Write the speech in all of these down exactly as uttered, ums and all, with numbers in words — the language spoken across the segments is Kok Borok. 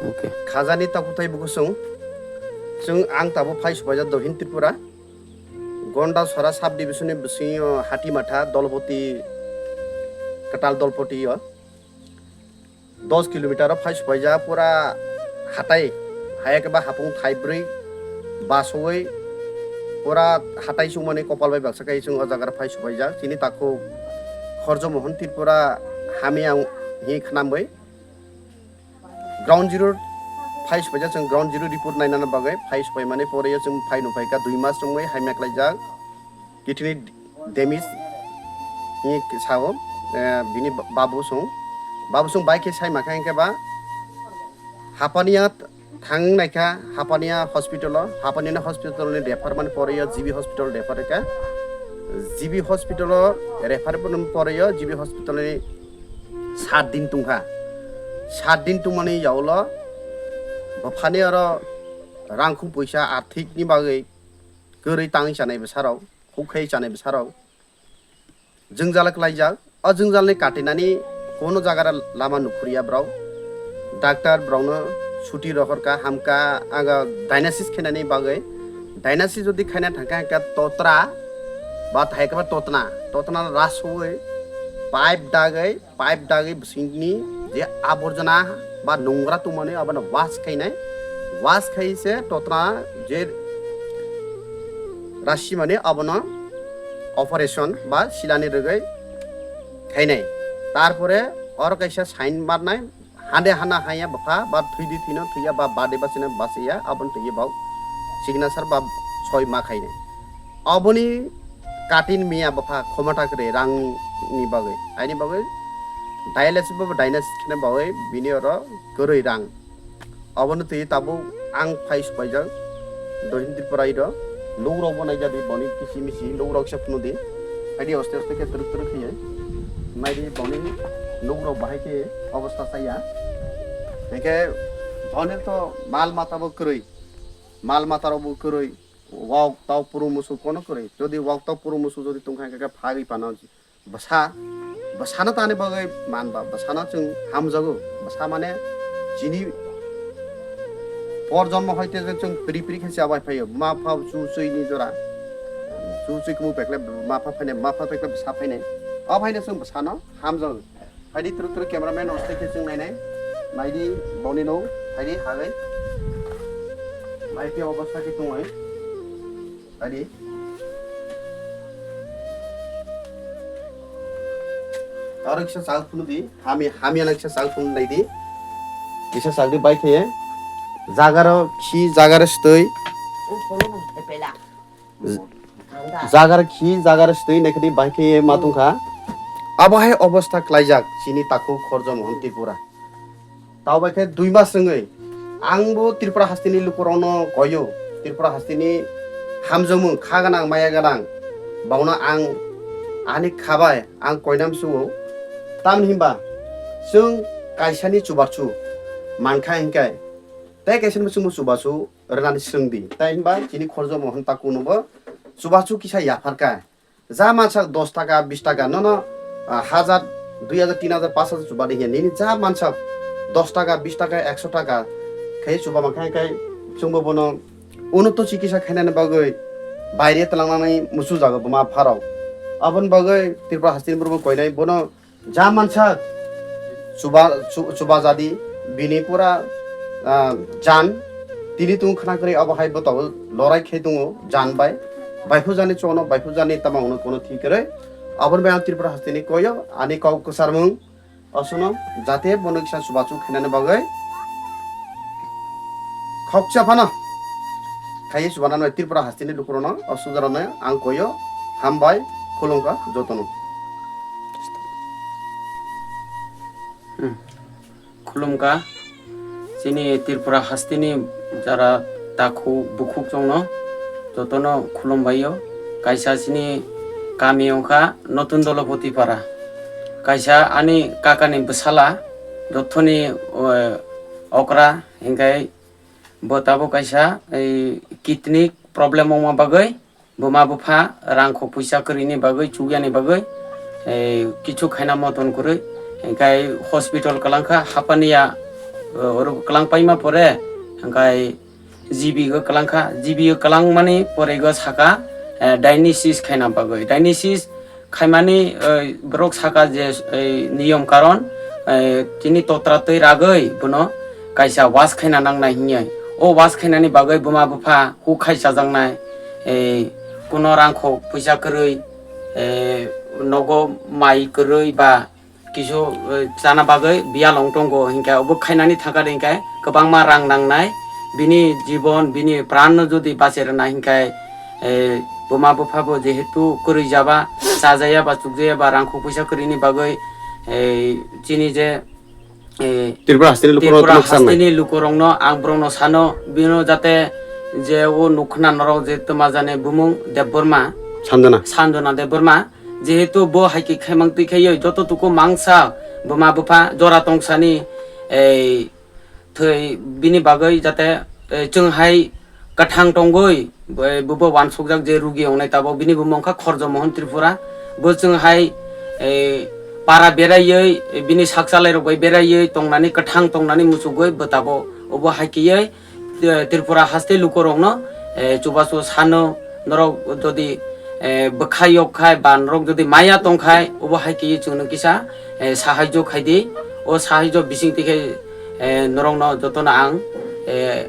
Okay. Khajani takutai bukusung. Chwng ang tabuk phai subaijak Dohin Tripura. Gondasora sub division ni bisingo Hatimatha, Dolpoti, Kwtal Dolpoti o. Dos kilometer o phai subaijak pura hatai. Haya khe ba hapung thaibrwi basowi pura hatai chumani kopal bai baksa khai chwng o jaga phai subaijak. Chini takhuk Khorjo Mohon Tripura hamya hi khnamwi. Ground zero phai supaijak, chwng ground zero report nainani bagwi phai supaimani pore o chwng phai nukphaikha dui mas wngwi hamya khlaijak, kidney damage hinwi sao, eh, bini babu song, babu song bai khe sai mankha hinkhe ba hapaniya thang naikha hapaniya hospital o, hapaniya hospital ni refer mani pore o G B hospital refer kha, G B hospital o refer mani pore o G B hospital ni sat din tungkha. Sat din tungmani yaulo bwphani oro rangkhung puisa arthik ni bagwi kwrwi tangwi chanai bwsarok, huk khai chanai bwsarok jwngjal khlaijak. O jwngjal ni katinani kono jaga lama nukhuriya borok. Doctor borokno suti rohorkha, hamkha, aga dialysis khainani bagwi. Dialysis jodi khaina thangkha hwnkhe totra ba thai khe ba totna, totna rasui pipe dagwi pipe dagwi bisingni je aborjona ba nungra tongmani abono wash khainai, wash khai se totna je rasimani abono operation ba silani rwgwi khainai. Tarpore oro kaisa sign marnai, hande hana haya bwkha ba thwidi thwino thwiya ba bade basino basiya aboni thwiya bau signature ba soi ma khainai. Aboni katin miya bwkha khomota kwrwi rang ni bagwi, aini bagwi dialysis ba dialysis khna bagwi bini oro kwrwi rang. Abono twi tabuk ang phai supaijak Dohin Tripura iro. Lukrok bo naijadi boni kisi misi lukrok se phunudi. Haidi oste oste khe twrwk twrwk khe naidi boni lukrok bahai khe obosta chaya. Hinkhe boni to mal mata bo kwrwi, mal mata rok bo kwrwi. Wak tau puru musu kono kwrwi. Jodi wak tau puru musu jodi tongkha hwnkhe phagwi pano bwsa, bwsano tani bagwi manba, bwsano chwng hamjago. Bwsa mane chini por jonmo hoite je chwng piri piri khe chabai phaio. Buma pha chu chwini jora. Chu chwi kumu pekle buma pha phainai, buma pha pekle bwsa phainai. O phaino chwng bwsano hamjago. Haidi turu turu cameraman ostai khe chwng nainai. Naidi boni no, haidi hagai. Naidi obostha khe tongoi. Haidi. Aro kisa chak phunu di, hami, hami ana kisa chak phunu naidi. Kisa chak di bai khe. Jagaro khi, jagaro stoi. Jagar khi, jagar stwi naikhe di bai khe ma tongkha. Abo hai obostha klaijak chini takhuk Khorjo Mohon Tripura. Tao bai khe dui mas wngwi ang bo Tripura hasteni lukurokno koyo, Tripura hasteni hamjakmung kha gwnang maya gwnang bokno ang ani kha bai ang koinam sugo. Tamni hinba chwng kaisani chubachu mankha hinkhe tei kaisani chwngbo chubachu rwnani swrwng di. Tai hinba chini Khorjo Mohon takhuk no bo chubachu kisa yapharkha. Ja mansak dos taka, bis taka, nono, ah, hajar, dui hajar, tin hajar, pas hajar chuba di hiya. Nini ja mansak dos taka, bis taka, ekso taka khe chuba mankha khe chwngbo bono unoto chikisa khainani bagwi baire twlangnani muchung jago buma pharok. Aboni bagwi Tripura hasteni borok koinai bono ja mansak chuba, chu-, chuba jadi bini pura, ah, jan tini tung khna kwrwi abo hai bo tabuk lorai khe tongo jan bai. Baiphu jani chono, baiphu jani tama uno kono thik kwrwi. Aboni bai ang Tripura hasteni koyo ani kok kwcharmung osono jate bono kisa chubachu khainani bagwi khoksa phano khaiwi chubanani bai Tripura hasteni lukurokno o sudarano ang koyo hambai khulumkha jotono. Hmm. Khulumkha chini Tripura hasteni jara takhuk bukhuk chongno jotono khulumbaio. Kaisa chini kami wngkha Notun Dolopoti Para. Kaisa ani kakani bwsala jothoni, eh, okra hinkhe bo tabuk kaisa, eh, kidney problem wngma bagwi buma bupha rang kho puisa kwrwini bagwi, chukyani bagwi, eh, kichu khaina moton kwrwi, hinkhe hospital kwlangkha, hapaniya O, oro kwlang paima pore, hingkai G B o kwlang kha, G B o kwlang mani pore go saka, eh, dialysis khaina bagwi. Dialysis khaimani, eh, borok saka je, eh, niyom karon, eh, tini totra twi ragwi bono kaisa wash khaina nangnai hinwi. O wash khainani bagwi buma bupha huk khai chajaknai, eh, kuno rangkhok puisa kwrwi, eh, nogo mai kwrwi ba kisu, eh, chana bagwi biyal wng tongo, hinkhe obo khainani thangkha de hinkhe kwbangma rang nangnai, bini jibon, bini pran no jodi bache rwna hinkhe, eh, buma bupha bo jehetu kwrwi jaba, chajaya ba chukjaya ba rangkhok puisa kwrwini bagwi, eh, chini je, eh, Tripura hasteni lukurok Tripura tamo sanai. Hasteni lukurokno ang borokno sano, bino jate je o nukhna norok je twma jani bumung Debbarma, Sanjana. Sanjana Debbarma, jehetu bo hai khe khaimang twi khaiwi joto tuku mangsa buma bupha jora tongsani, ei, thwi bini bagwi jate, eh, chwng hai kwthang tongwi, bo, bo, bo wansukjak je rugi wngnai tabok bini bumung wngkha Khorjo Mohon Tripura. Bo chwng hai, eh, para beraiwi, eh, bini sak chalairok bai beraiwi tongnani, kwthang tongnani muchugwi bo tabok obo hai khe, eh, Tripura haste lukurokno, eh, chubachu sano, norok jodi, eh, bwkha yok khai ba norok jodi maya tong khai, obo hai khe chwngno kisa, eh, sahajyo khai di. O sahajyo bising twi khe, eh, norokno jotono ang, eh,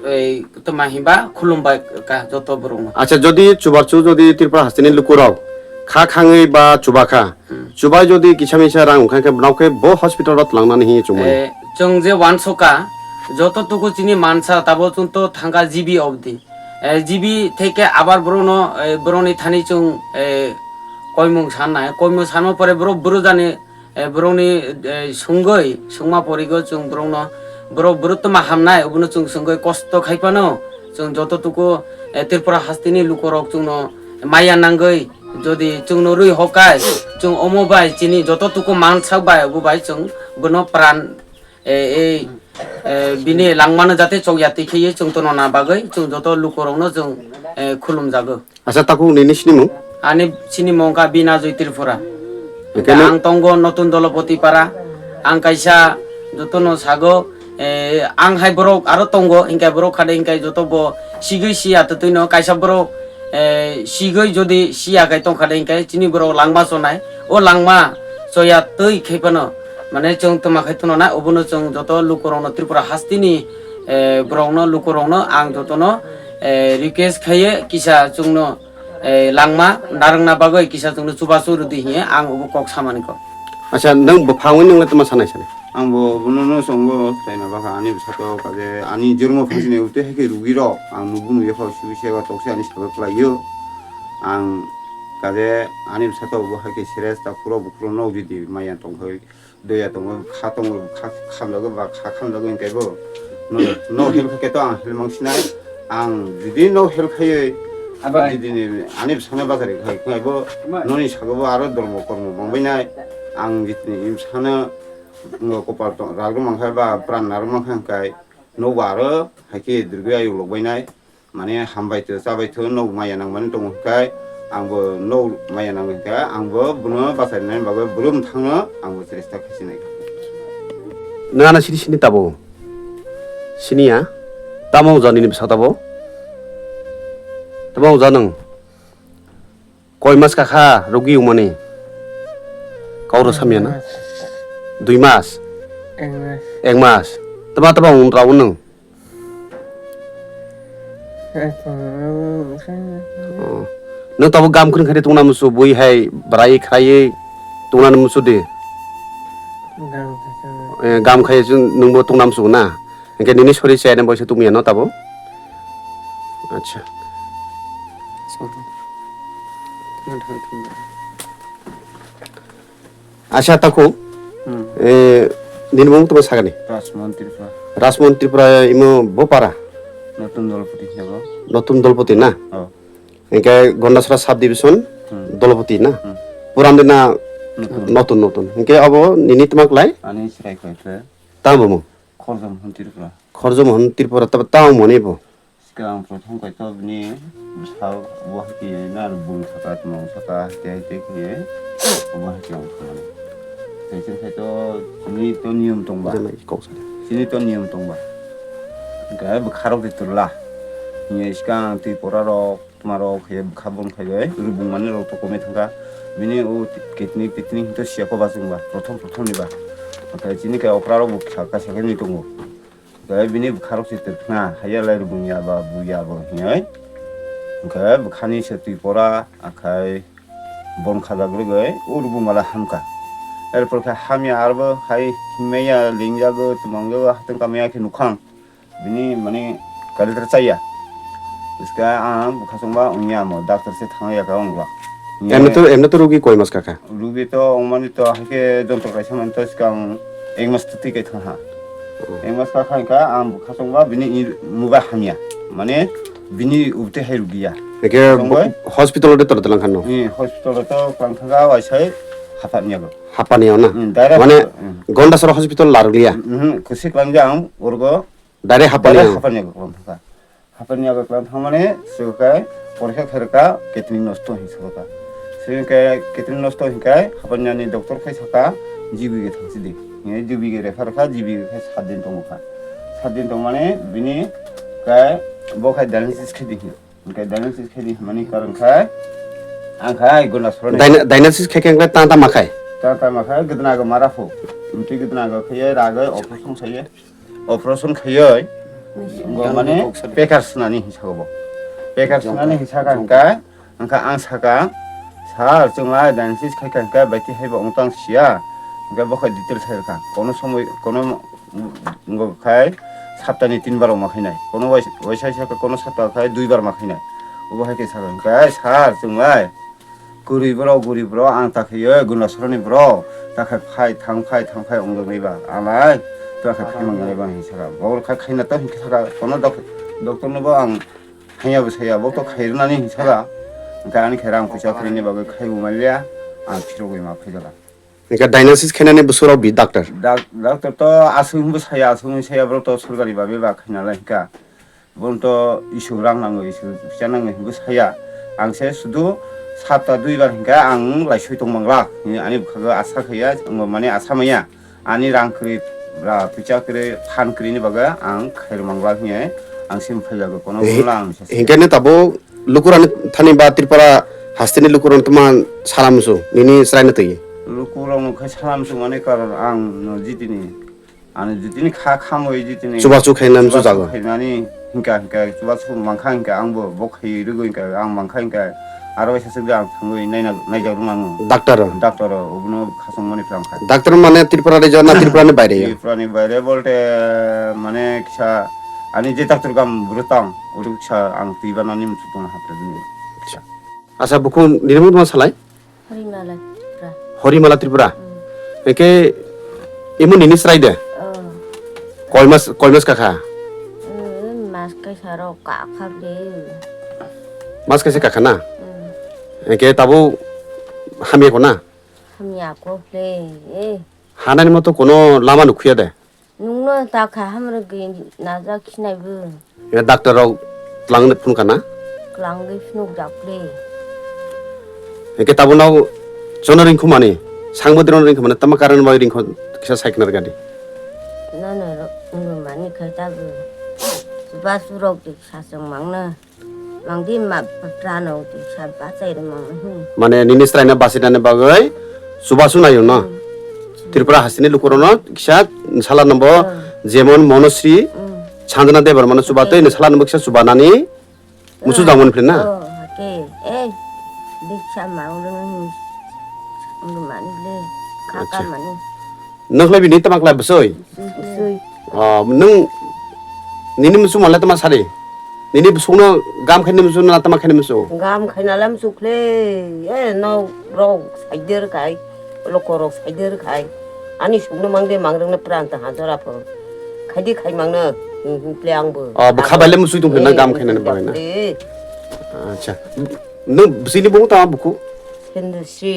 ei, tma hinba khulumbai ka joto borokno. Acha, jodi chubachu jodi Tripura hasteni lukurok kha khangwi ba chuba kha, Hmm. chubai jodi kisa misa rang wngkha khe, bwnok khe bo hospital o twlangnani hinwi chumui. Eh, chwng je wansukha, joto tuku chini mansa tabo chwng to thangkha G B obdi. Eh, G B theke abar borokno, eh, borokni thani chwng, eh, koimung sannai. Koimung sanma pore borok bwrwjani, eh, borokni, eh, sungwi, sungma porigo chwng borokno, borok bwrwtwma hamnai, obono chwng sungwi kosto khai phano, chwng joto tuku, eh, Tripura hasteni lukurok chwngno maya nangwi, jodi chwngno rwi hokai, chwng omo bai chini joto tuku mansak bai, obo bai chwng bono pran, eh, eh, eh, bini langmano jate chokya twi khaiwi chwng tonona bagwi chwng joto lukurokno chwng, eh, khulumjago. Acha, takhuk nini sinimung? Ani sinimung wngkha Bina Joy Tripura. Hingke Hingke no- ang tongo Notun Dolopoti para. Ang kaisa jotono sago, eh, ang hai borok aro tongo, hingke borok khade hingke joto bo sigwi siya twtwino kaisa borok, eh, sigwi jodi siya kai tongkhade hingke chini borok langma chonai. O langma choya twi khai phano, mane chwng twma khai tongnai, obono chwng joto lukurokno Tripura hasteni, eh, borokno, lukurokno ang jotono, eh, request khaiye kisa chwngno, eh, langma narwkna bagwi kisa chwngno chubachu rwdi hiye ang obo kok samani kok. Acha, nwng bwphangwi nwng le tma sanai sanai? Ang bo bono no chongo, taina bakha ani bwsako kaje ani jormo phasini utwi hai khe rugi rok ang nubu nuya kho sibi seba tokse ani sabo khlaio. Ang kaje ani bwsako bo hai khe seres ta khuro bukhuro no jodi maya tongkhoi. Doya tongo, kha tongo, kha khamjago ba kha khamjago hingke bo. No, no help khe to ang help mang sinai. Ang jodi no help khaiwi, aba jodi ni ani bwsano bazar khai khai bo, noni sago bo aro dormo kormo bangbai nai. Ang jodi ni bwsano ngo kopal tong, ralgo mang khai ba pran narwk mang khai hingkai, no bo aro hai khe dirgwi ayuk lok bai nai. Mane hambai tho, chabai tho, nok maya nangmani tongo hwnkhe, ang bo nok maya nangmani hwnkhe, ang bo bono bachainani bagwi brum thangno ang bo chesta khasinai. Nang ano sini sini tabo? Sini ya? Tamo jani ni bwsa tabo? Tamo janang? Koi mas kakha rugi umani? Kau rw samya na? Dui mas. Ek mas. Ek mas. Tama tama ung rau nung. Oh. Nung tabo gam khring khari tungna musu bui hai brai khrai tungna musu de. Gam khasa. Eh, gam khai nungbo tungna musu na. Hingke nini sori chaya ni boisa tungya no tabo. Acha. Acha, takhuk. Hmm. Eh, nini mung tamo sagani? Rajmon Tripura. Rajmon Tripura imo bopara? Notun Dolpoti hinabo. Notun Dolpoti na? Oh. Hingke Gondasra sub division, hmm, Dolpoti na? Hmm. Puran dina Notun. Notun, notun. Hingke abo nini tma klai? Ani Sraikhoi khe. Tamo mo? Khorjom Hon Tripura. Khorjom Hon Tripura, tamo tamo moni bo? Swkang prothom kaitor bini bwsao bo hai khe nang bul saka tongmung saka hai tei hai tei khe bo hai khe wng thangmani. Tei chwng khai to chini to niyom tong ba. Jemai kok sa. Chini to niyom tongba. Hwnkhe bwkharok de twrwla. Hwnwi swkang twi porarok, tmarok khe bwkha bon khaigwi rubung manwi rok to komwi thangkha. Bini o kidney, kidney hwnkhe siya koba chwngba, prothom prothom niba. Hwnkhe chini khe okra rok bo kisa kaisa khe nwi tongo. Hwnkhe bini bwkharok se twrwkna, haiya lai rubung ya ba, bu ya bo hwnwi. Hwnkhe bwkhani se twi pora, akhai bon khajak rwgwi, o rubung mala hamkha. Erpor khe hamya arbo hai himya lingjago, twmangjago, hatong kamya khe nukhang. Bini mane kalitar chaya. Iska ang bwkha chwngba wngya mo, doctor se thangya ka wngla. Emne to, emne to rugi koi mas kakha? Rugi to wngmani to haikhe jontro kaisa mani to swkang ek mas twtwi kai thangha. Hmm. Ek mas kakha hwnkha ang bwkha chwngba bini i muba hamya. Mane bini ubte hai rugiya. Eke Tongbai? Hospital de tor dalang khanno? Hmm, hospital to klang thangka waisai hapatniya go. Hapatniya na? Hmm, direct Mane hapa-, hmm. Gondasora hospital larugya? Hmm, kusi klang jang urgo Direct hapani Direct ang. Hapani ang klan thangkha. Hapani ang klan thangmani swikai porikha khairokha ketini nosto hin sokha. Swikai ketini nosto hinkai hapani ani doctor khai saka G B ke thangsi di. Nge G B ke refer kha, G B ke khai sat din tongkha. Sat din tongmani bini kai bo khai dialysis khai di hin. Kai dialysis khai di mani karon khai ang khai guna soroni. Dyna-, dialysis khai keng ta ta makhai. Ta ta makhai gdna go mara phu. Mti gdna go khai ragai operation khai. Operation khaioi, bo mane pekar swnani hinsa bo. Pekar swnani hinsa ka hwnkha, hwnkha ang saka, "Sir, chwng lai dialysis khai kha hwnkha, baiti hai bo wng tang siya." Hwnkha bo khai detail sai rwkha. Kono somoi, kono, mm, wngkha khai saptani tin bar ma khainai. Kono wais-, waisa saka kono sapta khai dui bar ma khainai. Obo hai khe saka hwnkha, "Sir, chwng lai." Kwrwi bro, gurib bro, ang ta khe, eh, Gundasarani bro, ta khe phai, thang phai, thang phai, wng jak nai ba, ang lai, ta khe phai man nai ba, hinwi saka. Bo kha khaina ta hinwi saka, kono dok-, doctor no bo ang hanya bo saya, bo to khai rwnani hinwi saka. Hwnkhe ani khe rang puisa kwrwini bagwi khai bo manliya, ang phirogwi ma phai jala. Hwnkhe dialysis khainani bwswk rok bi doctor? Dak-, doctor to aswk hinwi saya, aswk hinwi saya, bro to sorkari babe ba khaina lai hinka. Bono to isu rang nango, isu pisa nango hinwi saya. Ang se sudu sapta dui bar hinka ang laisui tong manglak hinwi ani bwkhago asa khaiya, wngbo mani asa maya. Ani rang kwrwi, ra pisa kwrwi, phan kwrwini bagwi ang khairok manglak hinwi ang se phailago, kono Hi-, wngla ang se. Hinkhe ne tabo lukurani thani ba Tripura hasteni lukurani tuma salamusu nini chwraino twi? Lukurokno khai salamusu mani karon ang no jitini. Ani jitini kha khamwi jitini. Chubachu khainani chubachu chujago. Khainani hinka hinka chubachu mankha hinka angbo bo khai rwgwi hinka ang mankha hinka aro waisa swkda ang thangwi naina naijak rwmano. Doctor o? Doctor o, obono khasongmani phrang khai. Doctor mane Tripura rajyo na Tripura ni baire yo? Tripura ni baire bolte mane kisa ani je doctor gam bwrwi tong oro kisa ang twi banani muchung tong hapra dini. Acha. Acha bukhuk nini mung tongma salai? Horimala Tripura. Horimala Tripura? Mm. Eke imo nini chwrai de? Oh. Koi mas, koi mas kakha? Mm, mas kaisa rok kakha de. Mas kaisa kakha na? Mm. Eke tabo hamya ko na? Hamya ko le, eh. Hanani moto kono lama nukhuya de? Nwngno ta kha hamrwgwi najak sinai bo. Ya doctor rok twlangwi phunukha na? Twlangwi phunukjak le. Hwnkhe tabukno jono ringkhumani, sangbo drono ringkhumani, tamo karon bai ringkho kisa sai khna rwgadi. Nono ro-, wngmani khai tabuk. Chubachu rok de sachwng mangno. Mangdi ma prano sa bachai rwmang. Mane nini chwraino bachai nani bagwi chubachu naio no? Hmm. Tripura hasteni lukurokno kisa sala number Hmm. Jemon Monosri, Hmm. Sanjana Debbarmano chuba tei Hmm. Sala number kisa chuba nani muchung jangmani philna? Oh, hake. Eh, diksa ma ulung ulung mani le. Kaka Acha. Mani. Nokhlai bini tama khlai bwsoi? Bwsoi. Oh, nwng nini muchung manle tama sari? Nini bwsukno gam khaini muchung na tama khaini muchung? Gam khaina le muchung khle, eh, no rok saider khai, loko rok saider khai. Ani sukno mangde mangrwngno pran ta ha jora pho. Khaidi khai mangno, hmm, hmm, ple angbo. Oh, bwkha bai le muchung tong khe na gam khainani bagwi na? Eh. Acha. Nwng bwswini bung tama buku? Sendra Sri.